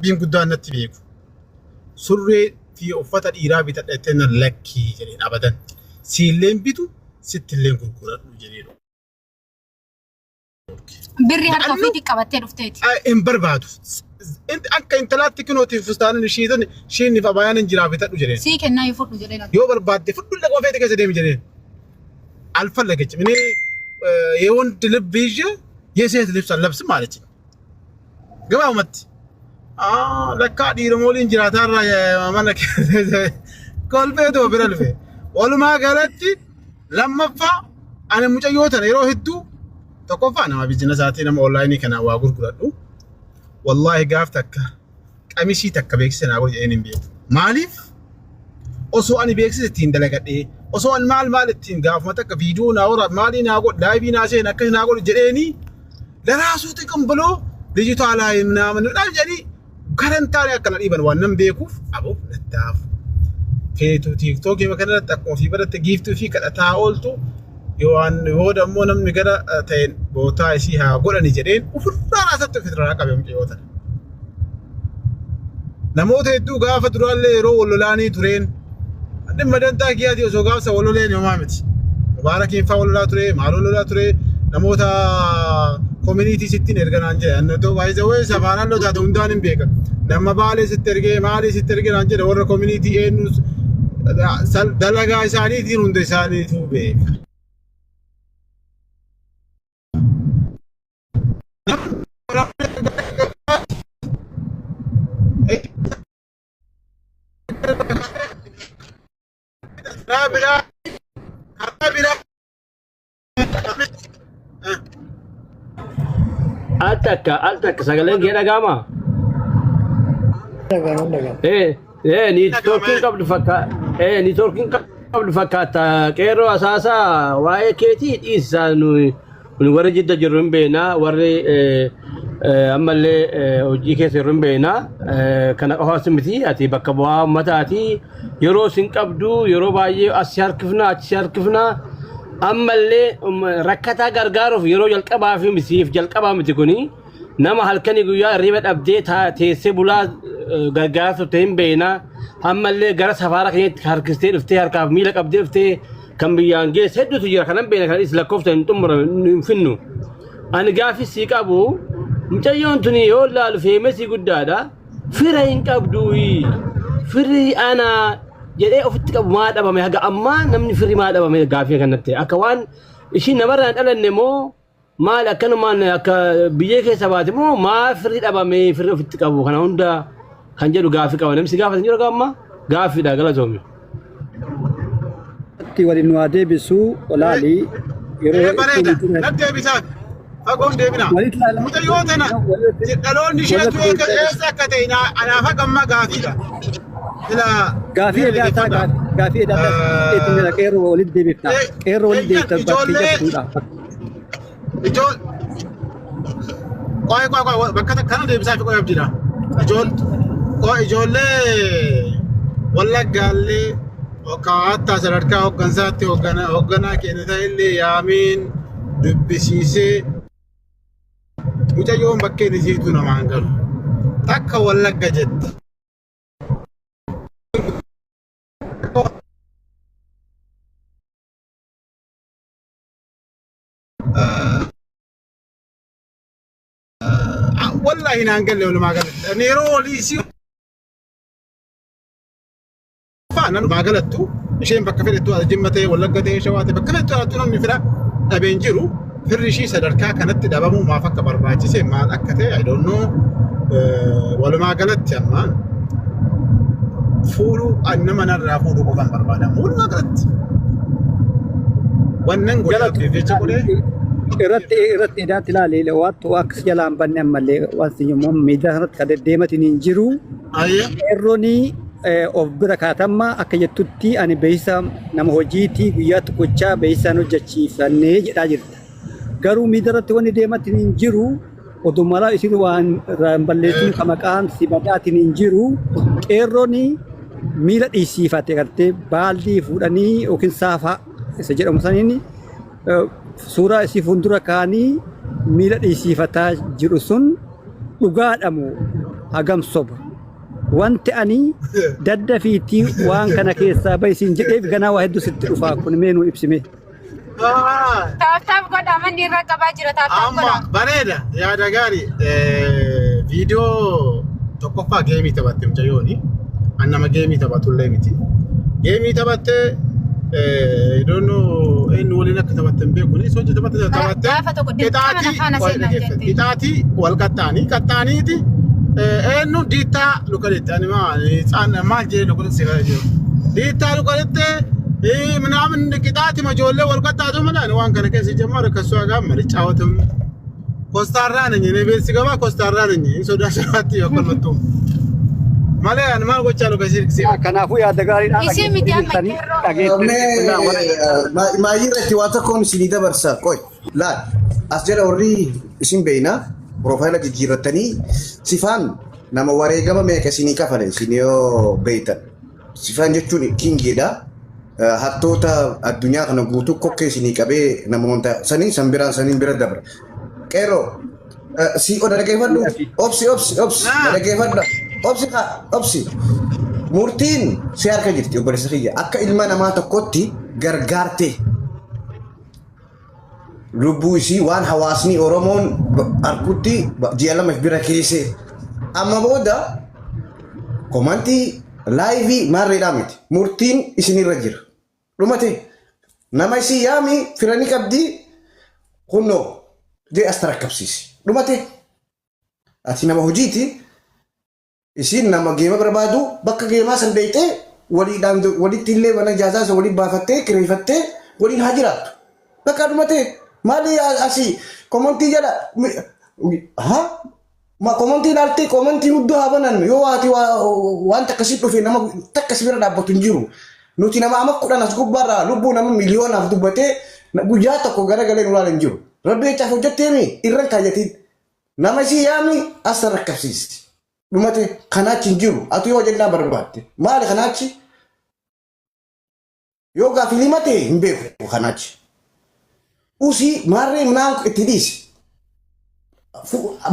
Rabbiin guddaan natti beeku. Surree fi uffata dhiiraa bitadha jettee nan lakkii jedheen abadan. Siilleen bitu sittilleen gurguradhu jedhee dhorke. Birri harka La'annu ofiitii qabattee dhufteeti. Hin barbaadu. Akka intalaatti kinootiif fustaanin ishiitan ishiin abayaan hin jiraa bitadhu jedheen. Sii kennaa yoo fudhu jedhee Yoo barbaadde fudhu lafa feete keessa deemi jedheen. አልፈለገችም። እኔ የወንድ ልብ ይዤ የሴት ልብስ አልለብስም አለችኝ። Gabaabumatti. Lakkaa dhiiruma waliin jiraataa irraa mana keessa kolfeetuma bira dhufe. Walumaa galatti lammaffaa ani mucayyoo tana yeroo hedduu tokkoffaa nama biizinasaatii nama onlaayinii kanaan waa gurguradhu. Wallaahi gaaf takka qamisii takka beeksisa naa godhi jedheen hin beeku. Maaliif? Osoo ani beeksisa ittiin dalagadhee osoo ani maal maal ittiin gaafuma takka viidiyoo naa waraab maalii naa godhi laayivii naa seen akkas naa godhi jedheeni ለራሱ ጥቅም ብሎ ልጅቷ ላይ ምናምን ምናምን jedhanii karantaanii akkana dhiiban waan nan beekuuf aboo nattaaf feetu tiiktookii kanarratti akkuma ofii baratte giiftuu fi kadhataa ooltu yoo yoo dammoo namni gara ta'een bootaa isii haa godhani jedheen ofirraa raasatti ofirraa qabe mucayyoo tana. Namoota hedduu gaafa duraallee yeroo wal lolaanii tureen dhimma dantaa kiyyaatii osoo gaafsa wal loleen homaa miti. Mubaarakiin faa wal lolaa ture, maal wal lolaa ture, namoota koominiitii sittiin erga naan jedhe. Anna ta'u baay'ee wayii safaanaan lolaa hundaan hin beekan. Nama baalee sitti ergee maalii sitti ergee naan jedhe warra koominiitii eenyu dalagaa isaaniitiin hunda isaaniitu beeka. Karaa biraa karaa biraa Al takka al takka sagaleen kee dhaga'ama? Dhaga'ama dhaga'ama. Eh eh niitoorkiin qabdu fakka eh niitoorkiin qabdu fakkaata qeerroo asaasaa waa'ee keetii dhiisaa nuyi nu warri jidda jirru hin beekna warri eh, eh, ammallee eh, hojii keessa jirru hin beekna Eh, kana qofaas miti ati bakka bu'aa uummataati yeroo isin qabdu yeroo baay'ee as si harkifna achi si harkifna ammallee rakkataa gargaaruuf yeroo jalqabaa fi siif jalqabaa miti kuni nama halkanii guyyaa hirriba dhabdee teessee bulaa gargaaraa turte hin beekna ammallee gara safaara keenyatti harkistee dhuftee harkaaf miila qabdee dhuftee kan biyyaan geesse hedduutu jira kanan beekna kanis lakkoofsa hin xumurame hin finnu ani gaafii sii qabu mucayyoon tuni yoo laalu feemesii guddaadha fira hin qabdu firri ana jedhee ofitti qabu maa dhabame haga ammaa namni firri maa dhabame gaafii kanatti akka waan ishiin namarraa hin dhalanne moo maal akkanumaan akka biyyee keessa baate moo maa firri dhabame firri ofitti qabu kana hunda kan jedhu gaafii qaba namni si gaafate hin jiru haga ammaa gaaffiidha galatoomi. Itti waliin nu haa deebisu olaali yeroo Ee bareeda. Natti deebisaa. Fagoon deebina. Walitti ilaala. Mucayyoo tana dhaloonni isheetu eessa akka ta'e anaaf haga ammaa gaafiidha. Ila Gaafii mee edaa isaa dhaggeeffadhaa. gaafii edaa itti mira qeerroo walitti deebifna. Qeerroo walitti Eeyyan deebifta bakkee ijoollee jabduudha. ijool qoy qoy qoy bakka kana deebisaa fi qoy abdiidha. Ijool qoy ijoollee wallaggaallee hatta sadarkaa hooggansaatti hoogganaa keenya ta'ellee yaamiin dubbisiisee mucayyoon bakkeen isiitu namaan galu. Takka wallagga jetti. Wallaahi naan galle walumaa galatti. Ani yeroo olii isii faana walumaa galattu isheen bakka fedhettu Jimma ta'e Wallagga ta'e Shawaa ta'e bakka fedhettu alattu namni fira dhabeen jiru firri ishii sadarkaa kanatti dhabamuu maaf akka barbaachise maal akka ta'e I don't know. Walumaa galatti amma fuudhuu nama narraa fuudhuu qofaan barbaadamu walumaa galatti. Wannan godhe rabbiif jecha godhe Irratti irratti edaatti ilaalee waattu akka si jalaan banne ammallee wanti immoo miidiyaa sanatti kan deddeematiin hin jiru. Ayya. Qeerroon of bira kaatamma akka jettutti ani beeksisa nama hojiitii guyyaa tokkochaa beeksisaan hojjechiifannee jedhaa jirta. Garuu miidiyaa irratti wanni deematiin hin jiru. Oduu malaa isin waan irraa hin balleessin ka maqaan si badaatiin hin jiru. Qeerroon miila dhiisiifate gartee baaldii fuudhanii yookiin saafaa isa jedhamu saniin suuraa isii fuuldura kaanii miila dhiisiifataa jiru sun dhugaadha moo? Hagam soba. Wanti ani daddafiitii waan kana keessaa bahi siin jedheef ganaa waa hedduu sitti dhufaa kun mee nuu ibsime. Tap tap godha manni irra qabaa jira tap tap Amma godha. bareeda yaada gaarii viidiyoo tokkoffaa geemii taphatte mucayyooni. An nama geemii taphatullee miti. Geemii taphattee idoonoo eenyu waliin akka taphatte hin beeku. Ni sochii taphatte taphatte. Gaafa tokko dirqama na faana wal seenaa dhageeffate. jette. Qixaatii wal qaxxaanii qaxxaaniiti eenyu diittaa lukaletti ani maal jedhee lukaletti si kana jiru. Diittaa lukaletti ምናምን ቅጣት ijoollee wal qaxxaatu malee ani waan kana keessa ጀመረ ከእሷ ጋር አልጫወትም። ኮስታራ ነኝ እኔ ቤት ስገባ ኮስታራ ነኝ። sodaa sodaatti akkanumatti malee ani maal gochaa luka si Kanaafuu yaada gaariidhaan Isii miti amma dhageessanii qeerroo. dhageessanii Maayii irratti waa tokkoon isinii dabarsa. Qoy laal as jala warri isin beeyna piroofaayila jijjiirrattanii sifaan nama wareegama meeqa isinii kafale isin yoo beeytan. Sifaan jechuun kingiidha. Hattoota addunyaa kana guutuu kokkee isinii qabee namoota sanii san biraan saniin bira dabra. Qeerroo si oda dhageeffadhu obsi obsi obsi dhaggeeffadha obsi haa obsi. Murtiin si harka jirti obboleessa kiyya akka ilma namaa tokkotti gargaarte lubbuu isii waan hawaasni Oromoon argutti ji'a lama bira keesse amma booda komantii laayivii maarreedhaa miti murtiin isinirra jira dhumate nama isii yaami firanii qabdii kunnoo jee as tarakkabsiisi dhumate ati nama hojiiti isiin nama geema barbaadu bakka geemaa san deeyxee waliidhaan walitti illee mana ijaazaa isa waliin baafattee kireeffattee waliin haa jiraattu. Bakka dhumate maali asii komontii jala haa ma komontii ilaaltee komontii hudduu haa banan yoo ati waan akkasii dhufe nama takka si bira dhaabbatu hin jiru. Nuti nama ama 10 as gubbaarraa lubbuu nama miiliyoonaaf dubbatee guyyaa tokko garagalee nu ilaala hin jiru. Rabbi jechaaf hojjetteemi irran kaayyatiin nama isii yaami as rakkabsiisi. Dhumate kanaachi hin jiru. Ati yoo jennaan barbaadde. Maali kanaachi? Yoo gaafii limate hin beeku kanaachi. Usii maarree minaan itti dhiisi.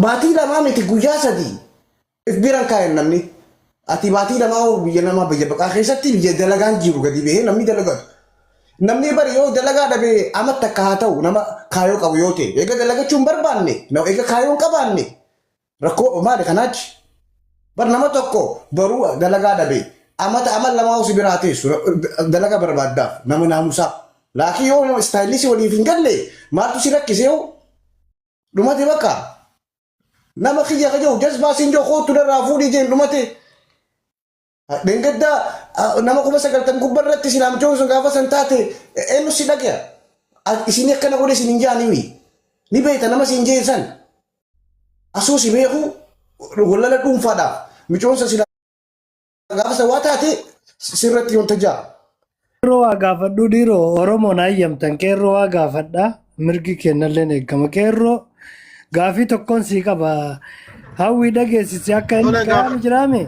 Baatii lamaa miti guyyaa 3 if biran kaayan namni. Ati baatii lamaa hoo biyya namaa biyya baqaa keessatti biyya dalagaan jiru gadi bahee namni dalagatu. Namni bari yoo dalagaa dhabee ama takka haa ta'u nama kaayoo qabu yoo ta'e eega dalagachuu hin barbaanne eega kaayoo hin qabaanne rakkoo maali kanaachi. Bar nama tokko baruu dalagaa dhabe amata ama lamaa si biraa teessu dalagaa barbaaddaaf nama naamusaa. Laakiin yoo nama istaayilisi waliif hin galle maaltu si rakkise yoo dhumate bakka nama kiyya ka jiru jazbaa siin jiru kootu narraa fuudhii jeen dhumate. Dheengaddaa nama 90,000 gubbaa irratti silaamchoon sun gaafa san taate eenyu si dhagaya. Isin akkana godhe isin hin jaaniwi. Ni beekta nama siin jeen san. Asuu si beeku wallala dhuunfaadhaaf micoonsa sila gaafa san waa taate sirratti wanta jaa. Qeerroo waa gaafadhu dhiiroo Oromoon hayyamtan qeerroo waa gaafadha mirgi kennalleen eegama qeerroo gaafii tokkoon sii qaba hawwii dhageessisi akka inni Tola kaa'amu gaafa. jiraame.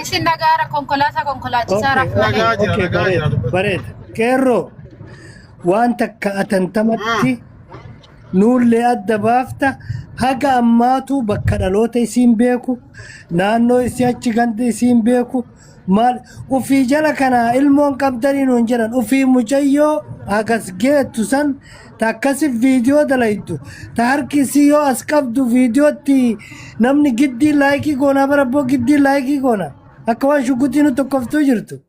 Isin nagaara konkolaataa konkolaachisaa Okay, rafu malee. Nagaa jira okay, nagaa jira bareeda, dubbatu. bareeda. Qeerroo waan takka atantamatti nuullee adda baafta haga ammaatu bakka dhaloota isiin beeku naannoo isii achi ganda isiin beeku maal ufii jala kanaa ilmoon qabdanii nuun jedhan ufii mucayyoo hagas geettu san ta akkasi viidiyoo dalaytu ta harki isii yoo as qabdu viidiyootti namni giddii laayikii goonaa bara abboo giddii laayikii goona akka waan shugguxii nu tokkoftuu jirtu.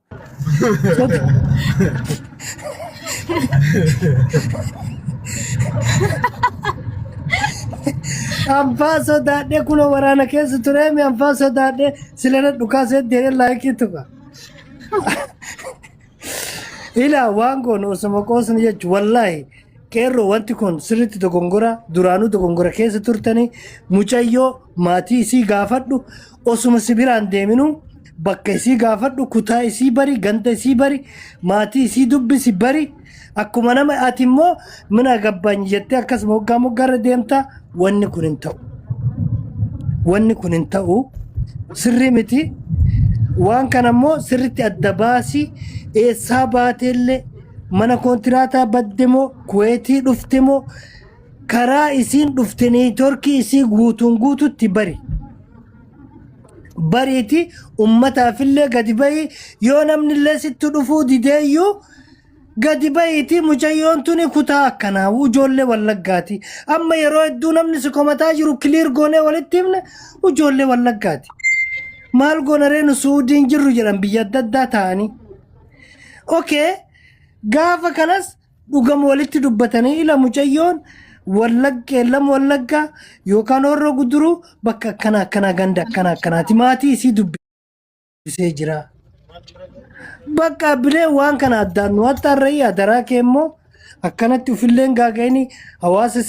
Anfaa sodaadhee kunoo waraana keessa tureemi anfaa sodaadhee silana dhukaasee deemee laayikii tuqa. Ilaa waan goonu osuma qoosni jechu wallaahi qeerroo wanti kun sirriitti dogongora duraanuu dogongora keessa turtanii mucayyoo maatii isii gaafadhu osuma si biraan deeminuu bakka isii gaafadhu kutaa isii bari ganda isii bari maatii isii dubbisi bari akkuma nama ati immoo mina gabbaany jettee akkasuma hoggaa moggaarra deemta wanni kun hin ta'u. Wanni kun hin ta'u sirrii miti. Waan kana immoo sirriitti adda baasi eessaa baateellee mana koontiraataa badde moo kuweetii dhufte moo karaa isiin dhufte neetworkii isii guutuun guututti bari. Bariiti ummataafillee gadi bahi, yoo namnillee sitti dhufuu dideeyyuu gadi bahiiti, mucayyoon tuni kutaa akkanaa ijoollee Wallaggaati. Amma yeroo hedduu namni si komataa jiru clear goonee walitti himne, ijoollee Wallaggaati. Maal goona ree, nu Suudiin jirru jedhan, biyya adda addaa ta'anii. Okay, gaafa kanas dhugama walitti dubbatanii, ila mucayyoon Wallagga, lama Wallaggaa yookaan Horroo Guduruu, bakka akkana akkanaa, ganda akkana akkanaati, maatii isii dubbisee jira. Bakka bilee waan kana addaan nu haxxaarree, adaraa kee immoo akkanatti ufilleen gaaga'ini hawaasa.